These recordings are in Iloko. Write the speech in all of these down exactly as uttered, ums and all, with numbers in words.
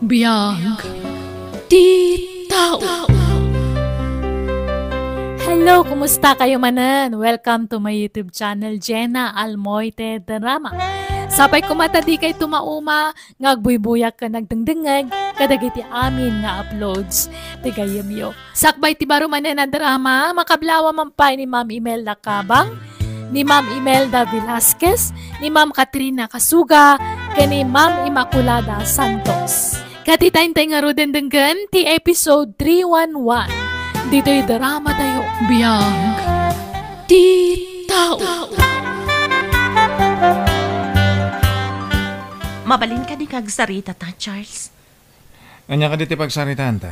Biag ti tao. Hello, kumusta kayo manen? Welcome to my YouTube channel, Jenna Almoite Drama. Sapay kumata di kay tumauma nga agbuybuyak ken agdengdengngeg kadagiti amin nga uploads ti gayyemyo. Sakbay ti baro manen a drama, makablawa man pay ni Ma'am Imelda Cabang, ni Ma'am Imelda Velasquez, ni Ma'am Katrina Kasuga, ken ni Ma'am Immaculada Santos. Ket ita intay ngaruden denggen ti episode three one one. Ditoy drama tayo, Biag ti Tao. Mabalin kadi nga agsarita ta, Charles? Ania kadi ti pagsaritaanta?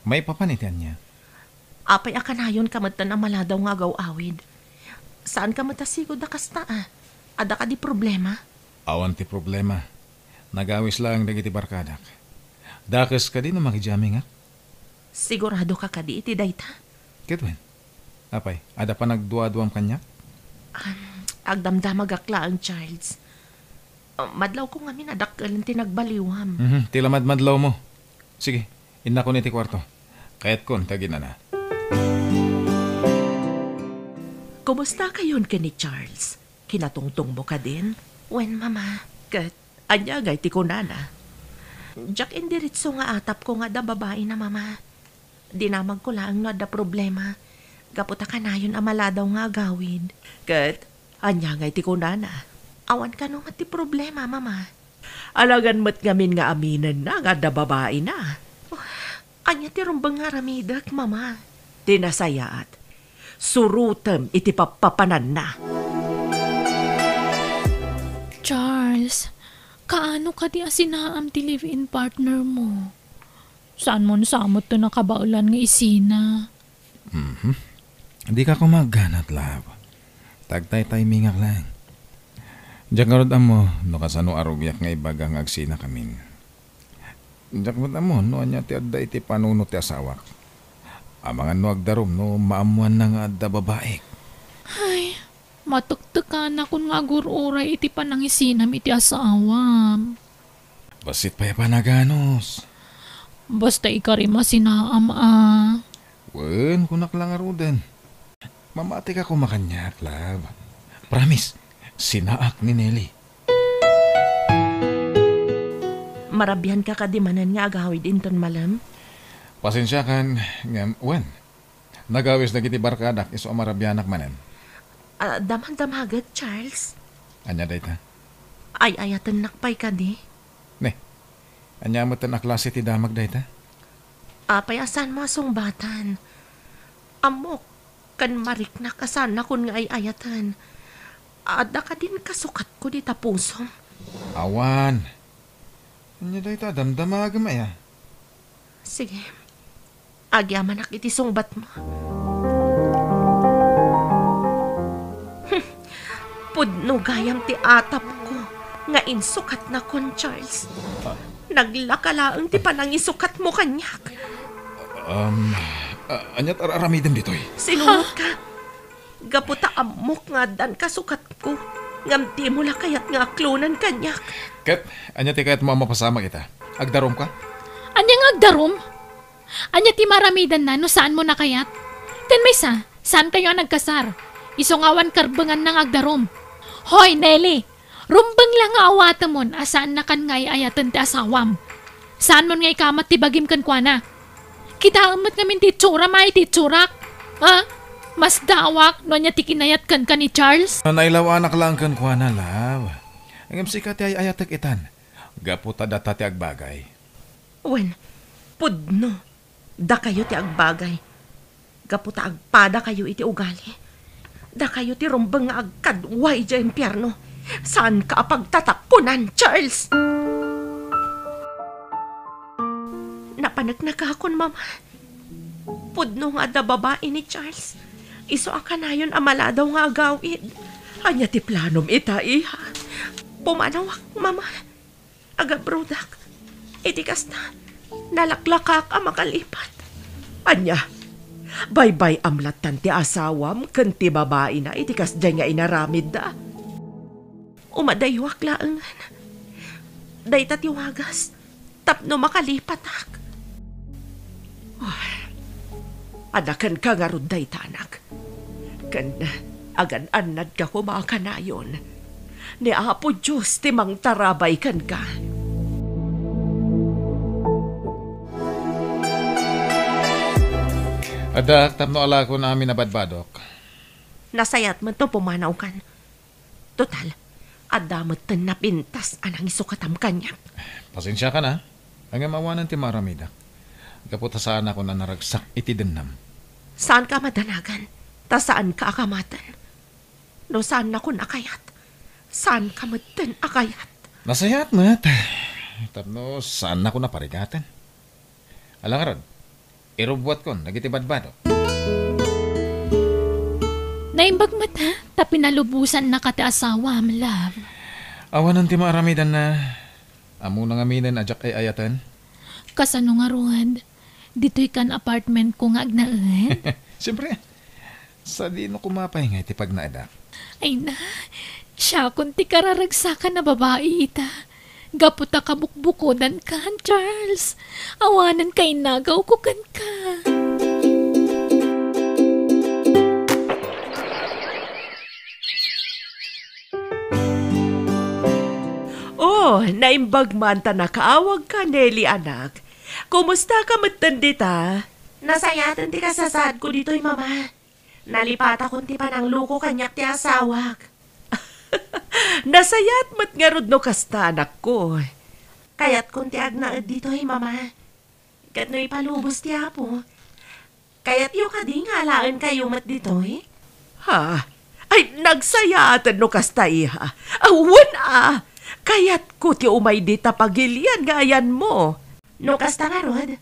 Maipapan iti ania? Apay a kanayonka metten a maladaw nga agaw-awid? Saanka met a sigud a kasta, a? Adda kadi problema? Awan ti problema. Nagawis laeng dagiti barkadak. Dakes kadi no makidiamingak? Siguradoka kadi iti dayta? Ket wen. Apay, adda panagduaduam kaniak? Am, agdamdamagak laeng, Charles. Ah, madlawko ngamin a dakkelen ti nagbaliwam. Mhm, ti la madmadlawmo. Sige, innakon iti kuarto. Kayatkon ti aginana. Kumusta kayon ken ni Charles? Kinatungtongmo kadin? Wen, Mama. Ket ania ngay ti kunana? Diak indiretso nga atapko nga adda babaina, Mama. Dinamagko laeng no adda problema, gapu ta kanayon a maladaw nga agawid. Ket ania ngay ti kunana? Awan kano met ti problema, Mama. Alangan met ngamin nga aminenna nga adda babaina. Ania ti rumbeng nga aramidek, Mama? Ti nasayaat, surotem iti pappapananna. Charles, kaano kadi a sinaam ti live-in partner mo? Saanmon sa met ti nakabaelan nga isina? Mhm. Dika koma agganat, love. Tagtaytaymingak laeng. Diak ngarud ammo no kasano a rugiak nga ibaga nga agsinakamin. Diak met ammo no ania ti adda iti panunot ti asawak. Amangan no agdarum no maammoanna nga adda babaik. Ay, matektekanakon nga agur-uray iti panangisinam iti asawam. Bassit pay a panaganus. Basta ikarim a sinaam a. Wen, kunak la ngaruden. Mamatika koma kaniak, love. Promise, sinaak ni Nelly. Marabianka kadi manen nga agawid inton malem? Pasensiakan, ngem, wen. Nagawis dagiti barkadak isu a marabianak manen. Ah, damdamaget, Charles. Ania dayta? Ay-ayatennak pay kadi? Ne, ania metten a klase ti damag dayta? Apay a saanmo a sungbatan? Ammok, ken mariknak a saannakon nga ay-ayaten. Adda kadin kasukatko dita pusom? Awan. Ania dayta, damdamagem aya? Sige. Agyamanak iti sungbatmo. Hmm. Pudno gayam ti atapko nga insukatnakon, Charles. Ah. Naglaka laeng ti panangisukatmo kaniak. Um, a-, aniat ar-aramidem ditoy? Sinuotka. Gapu ta ammok nga addan kasukatko, ngem dimo la kayat nga aklonen kaniak. Ket, ania ti kayatmo a mapasamak ita? Agdarumka? Ania nga agdarum? Ania ti maramidanna no saanmo a kayat? Ken maysa, saankayo a nagkasar. Isu nga awan karbenganna nga agdarum. Hoy, Nelly! Rumbeng la nga awatemon a saannakan nga ay-ayaten ti asawam. Saanmon nga ikamat ti bagim kenkuana. Kitaem met ngamin ti itsuram a iti itsurak. Ha? Masdaawak no ania ti kinayat kenka ni Charles? Nailawanak laeng kenkuana, love. Ngem sika ti ay-ayatek itan. Gapu ta data ti agbagay. Wen, pudno. Dakayo ti agbagay. Gapu ta agpadakayo iti ugali. Dakayo ti rumbeng nga agkadua idiay impierno. Saanka a pagtataponan, Charles! Napaneknekakon, Mama. Pudno nga adda babai ni Charles. Isu a kanayon a maladaw nga agawid. Ania ti planom ita, iha? Pumanawak, Mama. Agabrodak. Iti kasta, nalaklakak a makalipat. Ania, baybay-am lattan ti asawam ken ti babaina iti kasdiay nga inaramidda? Umadayuak laengen. Dayta ti wagas. tapno makalipatak. Ah, adda kenka ngarud dayta, anak. Ken agan-annadka koma kanayon. Ni Apo Dios ti mangtarabay kenka. Addaak tapno alakon amin a badbadok. Nasayaat met no pumanawkan. Total, adda metten napintas a nangisukatam kaniak. Pasensiakan a. Ngem awanen ti maaramidak. Gapu ta saanakon a naragsak iti dennam. Saanka a madanagan, ta saanka a kamaten. No saannakon a kayat, saanka metten a kayat. Nasayaat met. Tapno saannakon a parigaten. Ala ngarud, irubbuatkon dagiti badbadok. Naimbag met, ha? Ta pinalubosannaka ti asawam, love. Awanen ti maaramidanna. Ammona ngaminen a diak ay-ayaten. Kasano ngarud? Ditoy kan apartment ko nga agnaed? Siyempre. Sadino koma pay nga iti pagnaedak? Ay na, siakon ti kararagsakan a babai ita. Gapu ta kabukbukodankan, Charles. Awanen kainagawko kenka. Oh, naimbag man ta nakaawagka, Nelly, anak. Kumustaka metten dita? Nasayaten ti kasasaadko ditoy, Mama. Nalipatakon ti panangluko kaniak ti asawak. Nasayaat met ngarud no kasta, anakko. Kayatkon ti agnaed ditoy, Mama. Ket no ipalubos ti Apo, kayatyo kadi nga alaenkayo met ditoy? Ha? Ay, nagsayaaten no kasta, iha. Awan a! Kayatko ti umay dita pagilian nga ayanmo. No kasta ngarud,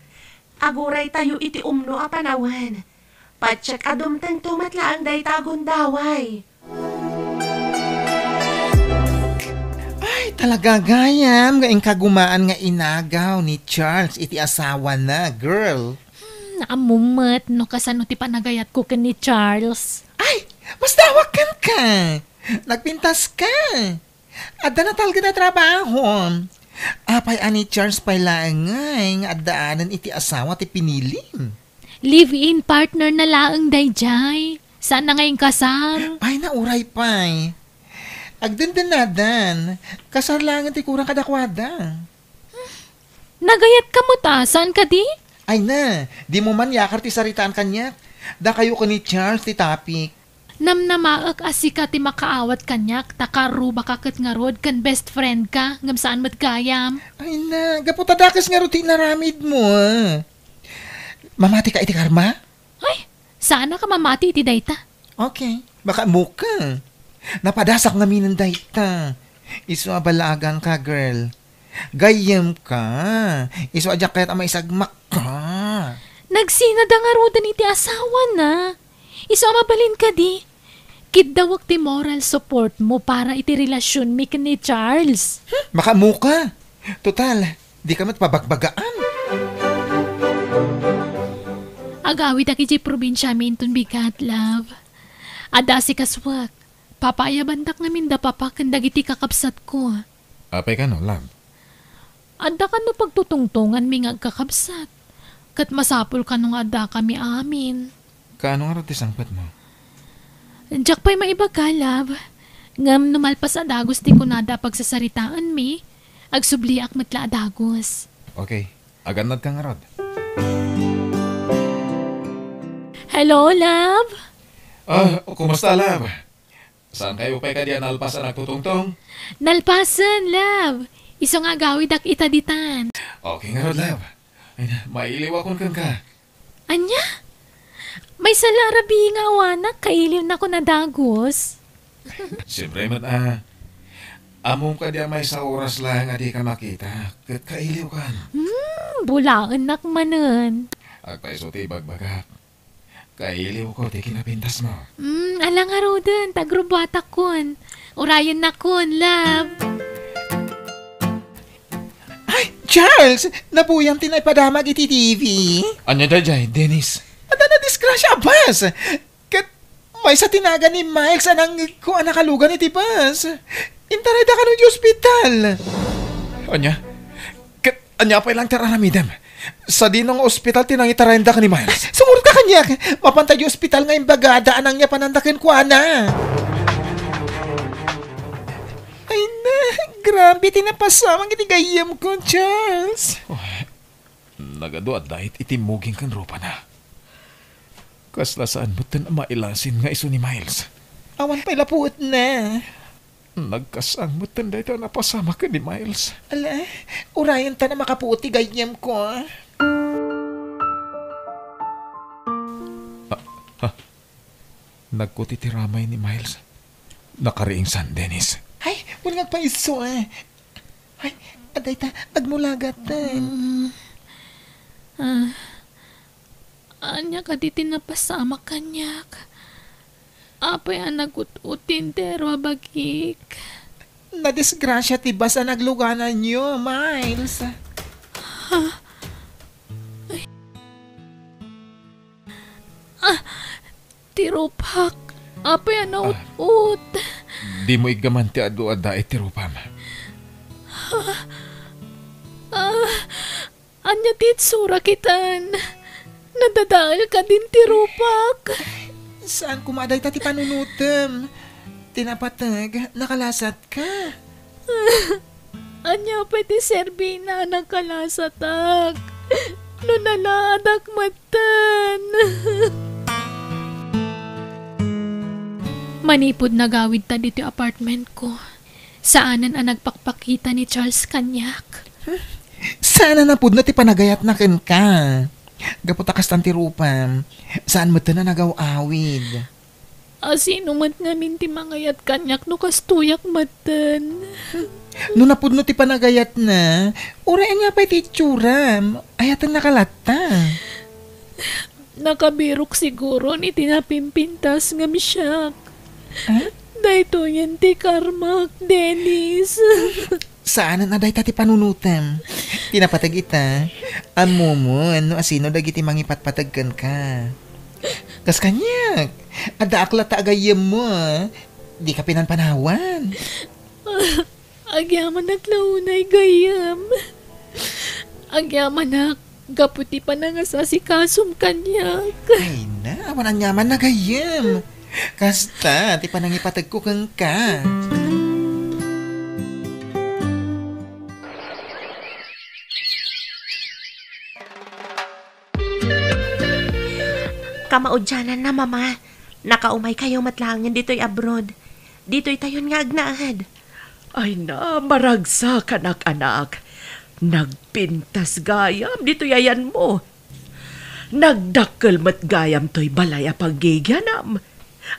aguraytayo iti umno a panawen. Patiek a dumtengto met laeng dayta a gundaway. Ay, talaga gayam nga inkagumaan nga inagaw ni Charles iti asawana, girl. Hmm, naammo met no kasano ti panagayatko ken ni Charles. Ay, masdawak kenka. Nagpintaska. Adda natalged a trabaho. Apay a ni Charles pay laeng ngay nga addaanen iti asawa ti pinilim? Live-in partner na laeng daydiay. Saan na nga inkasar? Ay, nauray pay. Agdendennadan, kasar laengen ti kurang kadakuada. Nagayatka met a, saan kadi? Ay na, dimo man yakar ti saritaan kaniak. Dakayo ken ni Charles ti topic. Namnamaek a sika ti makaawat kaniak, ta karrubaka ket ngarud ken best friend ka, ngem saan met gayam. Ay na, gapu ta dakes ngarud ti inaramidmo, a. Mamatika iti karma? Ay, saanak a mamati iti dayta. Okay, makaammoka. Napadasak ngaminen dayta. Isu a ballaaganka, girl. Gayyemka. Isu a diak kayat a maisagmakka. Nagsinada ngaruden iti asawana. Isu a mabalin kadi. Kiddawek ti moral support mo para iti relasionmi ken ni Charles. Hmm, makaammoka. Total, dika met pabagbagaan. Agawidak idiay probinsiami inton bigat, love. Adda asikasuak. Papaayabandak ngamin da papa ken dagiti kakabsatko. Apay kano, love? Adda kano pagtutungtonganmi nga agkakabsat. Ket masapul kano nga addakami amin. Kaano ngarud ti sangpetmo? Diak pay maibaga, love. Ngem no malpas a dagus ti kunada a pagsasaritaanmi, agsubliak met la a dagus. Okay. Agannadka ngarud. Hello, love? Ah, kumusta, love? Saankayo pay kadi a nalpas a nagtutungtong? Nalpasen, love. Isu nga agawidak ita ditan. Okay ngarud, love. Ay na, mailiwakon kenka. Ania? Maysa la a rabii nga awanak, kailiwnakon a dagus. Siempre met a. Ammom kadi a maysa a oras laeng a dika makita, ket kailiwkan. Hmm, bulaennak manen. Agpayso ti ibagbagak. Kailiwko ti kinapintasmo. Hmm, ala ngaruden, ta agrubbuatakon. Urayennakon, love. Ay, Charles! Napuyam ti naipadamag iti T V. Ania daydiay, Dennis? Adda nadisgrasya a bus! Ket maysa ti nagan ni Miles a nangngegko a nakalugan iti bus. Intarayda kano iti ospital. Ania? Ket Ania pay laeng ti ar-aramidem? Sadino nga ospital ti nangitarayenda ken ni Miles? Sumurot ka kaniak! Mapanta idiay ospital nga imbagada a nangyapananda kenkuana. Ay na, grabe ti napasamak iti gayyemko, Charles. Nagadu a dait iti muging ken rupana. Kasla saan metten a mailasin nga isu ni Miles. Awan pay la puetna. Nagkasang metten dayta a napasamak ken ni Miles. Ala, urayenta a makapuot ti gayyemko. Ah, ha? Nagkuti ti ramay ni Miles. Nakariingsan, Dennis. Ay, wen nga agpaiso, eh. Ay, adayta, agmulagatan. Mm. Ah, ania kadi ti napasamak kaniak? Apay a nagut-ot ti entero a bagik? Nadisgrasia ti bus a naglugananyo, Miles. Ha? Ay. Ah, ti rupak. Apay a naut-ot. Dimo iggaman ti adu a dait ti rupam. Ah, ania ti itsurak itan? Nadadael kadin ti rupak. Saan koma dayta ti panunotem. Ti napateg, nakalasatka. Ania pay ti serbina a nakalasatak no nalaadak metten? Manipud nagawidta ditoy apartmentko, saanen a nagpakpakita ni Charles kaniak. Saan a napudno ti panagayatna kenka. Gapu ta kastan ti rupam, saan metten a nagaw-awid. A sino met ngamin ti mangayat kaniak no kastoyak metten? No napudno ti panagayatna, uray ania pay ti itsuram? Ayatennaka latta. Nakabirok siguro ni ti napimpintas ngem siak. Ah? Daytoyen ti karmak, Dennis. Saanen a dayta ti panunotem. Ti napateg ita, ammomon no asino dagiti mangipatpateg kenka. Kas kaniak, addaak latta a gayyemmo, a. Dika pinanpanawan. Agyamanak la unay gayyem. Agyamanak gapu ti panangasasikasom kaniak. Ay na, awan aniaman a gayyem. Kasta ti panangipategko kenka. Kamaudiananna, Mama. Nakaumaykayo met laengen ditoy abroad. Ditoytayon nga agnaed. Ay na, maragsakanak, anak. Nagpintas gayam ditoy ayanmo. Nagdakkel met gayam toy balay a paggigianam.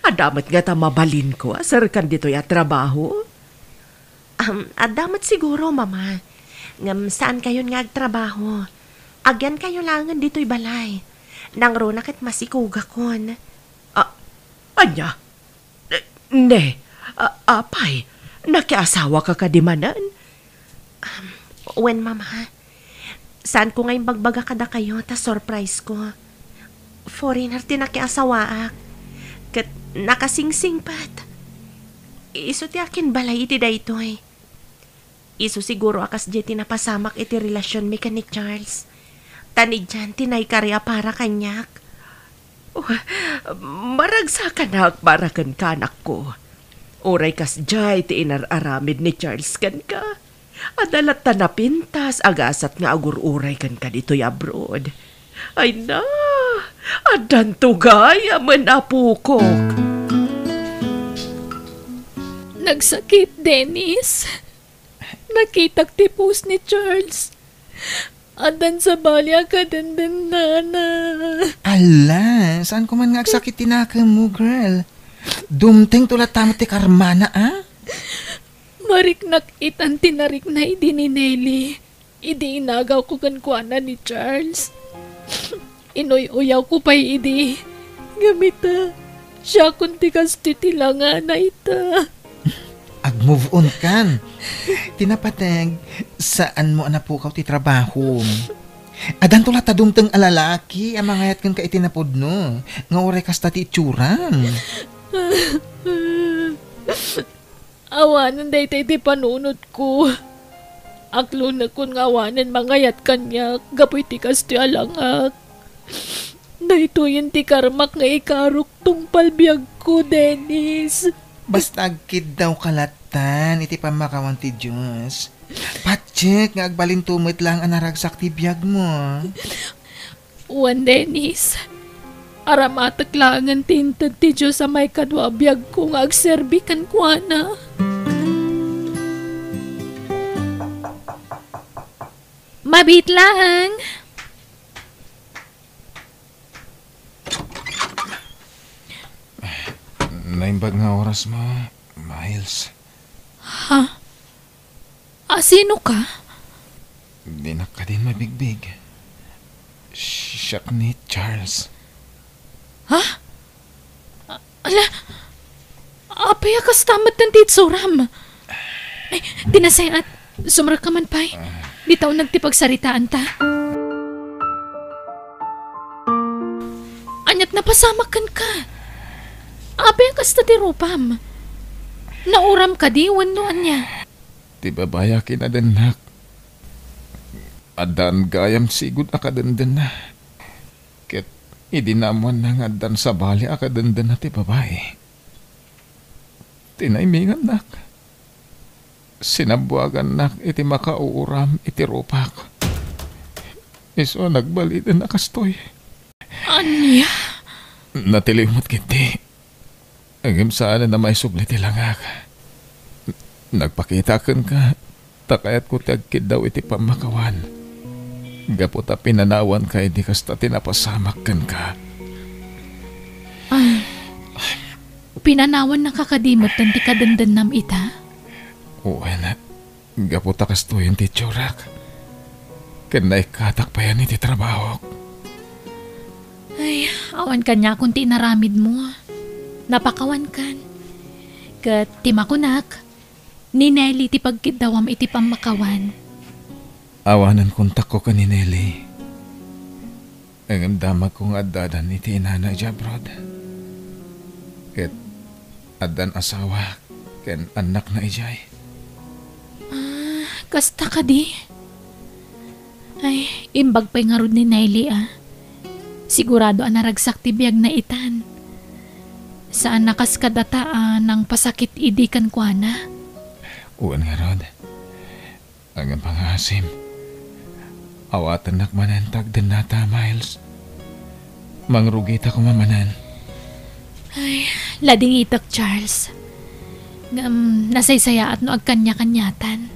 Adda met ngata mabalinko a serkan ditoy a trabaho? Um, adda met siguro, Mama. Ngem saankayon nga agtrabaho. Agyankayo laengen ditoy balay. Nangruna ket masikogakon. Ah, ania? Ne, a-, apay, nakiasawaka kadi manen? Um, wen, Mama. Saanko nga imbagbaga kadakayo ta surprise ko. Foreigner ti nakiasawaak. Ket nakasingsingpet. Isu ti akinbalay iti daytoy. Isu siguro a kasdiay ti napasamak iti relasionmi ken ni Charles. Ta ni Jan ti naikari a para kaniak. Oh, maragsakanak para kenka, anakko. Uray kasdiay ti inar-aramid ni Charles kenka. Adda latta napintas a gasat nga agur-uray kenka ditoy abroad. Ay na, addanto gayamen a pukok. Nagsakit, Dennis. Nakitak ti post ni Charles. Addan sabali a kadendennana. Ala, saan ko man nga agsakit ti nakemmo, girl? Dumtengto latta met ti karmana, a? Mariknak itan ti narikna idi ni Nelly. Idi inagawko kenkuana ni Charles, inuy-uyawko pay idi. Ngem ita, siakon ti kastoy ti langana ita. Ag-move on kan. Ti napateg, saanmo a napukaw ti trabahom. Addanto latta dumteng a lalaki a mangayat kenka iti napudno, nga uray kasta ti itsuram. Awanen dayta iti panunotko. Aklonekon nga awanen mangayat kaniak gapu iti kastoy a langak. Daytoyen ti karmak nga ikarok tungpal biagko, Dennis. Basta agkiddawka lattan iti pammakawan ti Dios. Patiek nga agbalinto met laeng a naragsak ti biagmo. Wen, Dennis, aramatek laengen ti inted ti Dios a maikadua a biagko nga agserbi kenkuana. Mabiit laeng. Naimbag nga oras mo, Miles. Ha? A, sino ka? Dinak kadin mabigbig. Siak ni Charles. Ha? A-, ala, apay a kasta met ti itsuram? Ay, di nasayaat. Sumrekka man pay. Dita uneg ti pagsaritaanta. Ania't napasamak kenka? Apay a kasta ti rupam? Nauram kadi wenno ania? Ti babai a kinadennak, addaan gayam sigud a kadendenna. Ket idi naammoanna nga addan sabali a kadendenna ti babai, tinaimingannak. Sinabbuagannak iti makauuram iti rupak. Isu a nagbalinen a kastoy. Ania? Natiliw met ketdi. Ngem saanen a maisubli ti langak. Nagpakita kenka, ta kayatko ti agkiddaw iti pammakawan. Gapu ta pinanawanka idi kasta ti napasamak kenka. Ah, pinanawannaka kadi metten ti kadendennam ita? Wen, gapu ta kastoyen ti itsurak. Ken naikkatak payen iti trabahok. Ay, awan kaniakon ti inaramidmo. Napakawankan. Ket ti makunak, ni Nelly ti pagkiddawam iti pammakawan. Awanen kontakko ken ni Nelly. Ngem damagko nga addadan iti inana idiay abroad. Ket addan asawa ken annakna idiay. Ah, kasta kadi? Ay, imbag pay ngarud ni Nelly, a. Sigurado a naragsak ti biagna itan. Saan a kas kadata a nangpasakit idi kenkuana. Wen ngarud. Ngem pangaasim, awatennak manen ti agdennata, Miles. Mangrugita koma manen. Ay, ladingitek, Charles. Ngem nasaysayaat no agkaniakaniatan.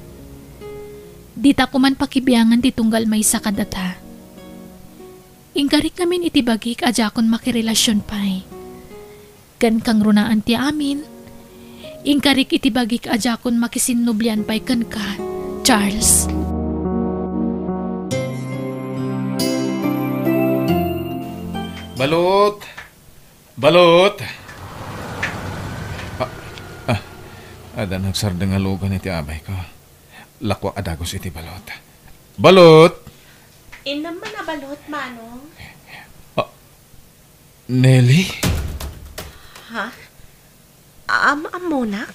Dita koman pakibiangan ti tunggal maysa kadata. Inkarik ngamin iti bagik a diakon makirelasion pay. Ken kangrunaan ti amin, inkarik iti bagik a diakon makisinnublian pay kenka, Charles. Balot! Balot! Ah, ah, adda nagsardeng a lugan iti abayko. Lakuak a dagus iti balot. Balot! Innem man a balot, Manong. Ah, Nelly? Ha? Am-, ammonak?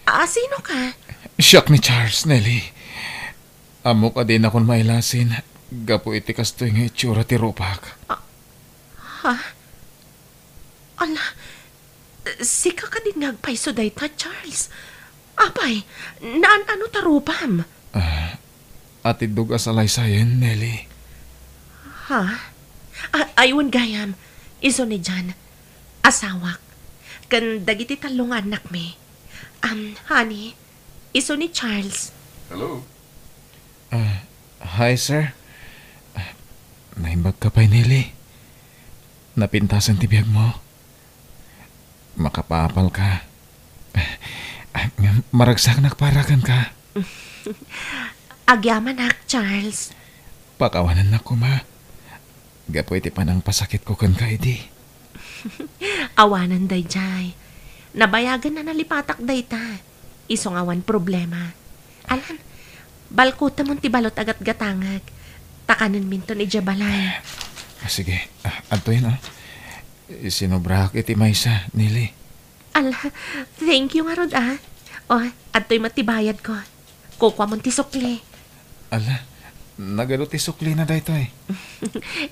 A, sino ka? Siak ni Charles, Nelly. Ammok a dinakon mailasin gapu iti kastoy nga itsura ti rupak. Ah, ha? Ala, sika kadi nga agpayso dayta, Charles? Apay, naan-ano ta rupam? Ah, atiddog a salaysayen, Nelly. Ha? A-, aywan gayam. Isu ni John, asawak, ken dagiti tallo nga annakmi. Am, honey, isu ni Charles. Hello? Ah, hi, sir. Ah, naimbag ka pay, Nelly. Napintasen ti biagmo. Makapaapal ka. Ah, ngem maragsaknak para kenka. Agyamanak, Charles. Pakawanennak koma. Gapu iti panangpasakitko kenka idi. Awanen daydiay. Nabayagen a nalipatak dayta. Isu nga awan problema. Alan, balkutemon ti balot a gatgatangek. Ta kanenminton idiay balay. Ah, sige. Ah, adtoyen, ah. Sinubrak iti maysa, Nelly. Ala, thank you ngarud, ah. O, adtoy met ti bayadko. Kukuamon ti sukli. Ala, nagadu ti suklina daytoy.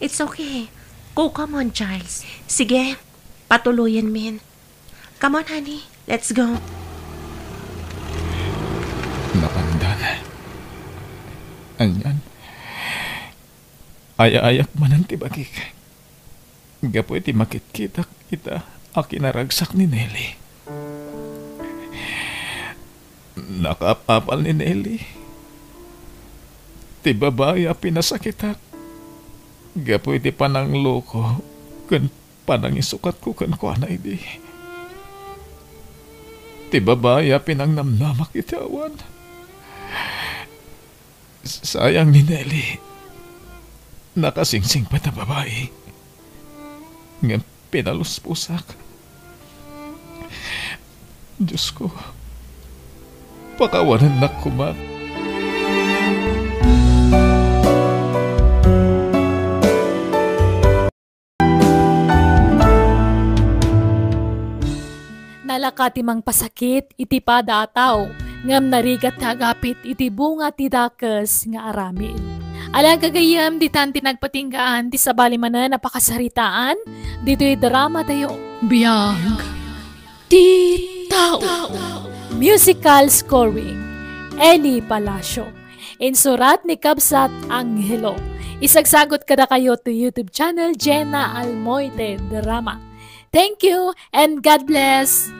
It's okay. Go, come on, Charles. Sige, patuloyen min. Come on, honey. Let's go. Napandan. Anian, ayaayak manen ti bagik. Gapu iti makitkitak ita a kinaragsak ni Nelly. Nakaapapal ni Nelly ti babai a pinasakitak gapu iti panangloko ken panangisukatko kenkuana idi. Ti babai a pinangnamnamak iti awan. Sayang ni Nelly. Nakasingsingpet a babai. Ngem pinalusposak. Diosko, pakawanennak koma. Nalaka ti mangpasakit iti pada a tao, ngem narigat ti agapit iti bunga ti dakes nga aramid. Alang gagayyem, ditan ti nagpatinggaan ti sabali manen a pakasaritaan ditoy drama tayo. Biag ti tao. Musical scoring, Eli Palacio. Insurat ni Kabsat Angelo. Isagsagot kadakayo to YouTube channel Jenna Almoite Drama. Thank you and God bless!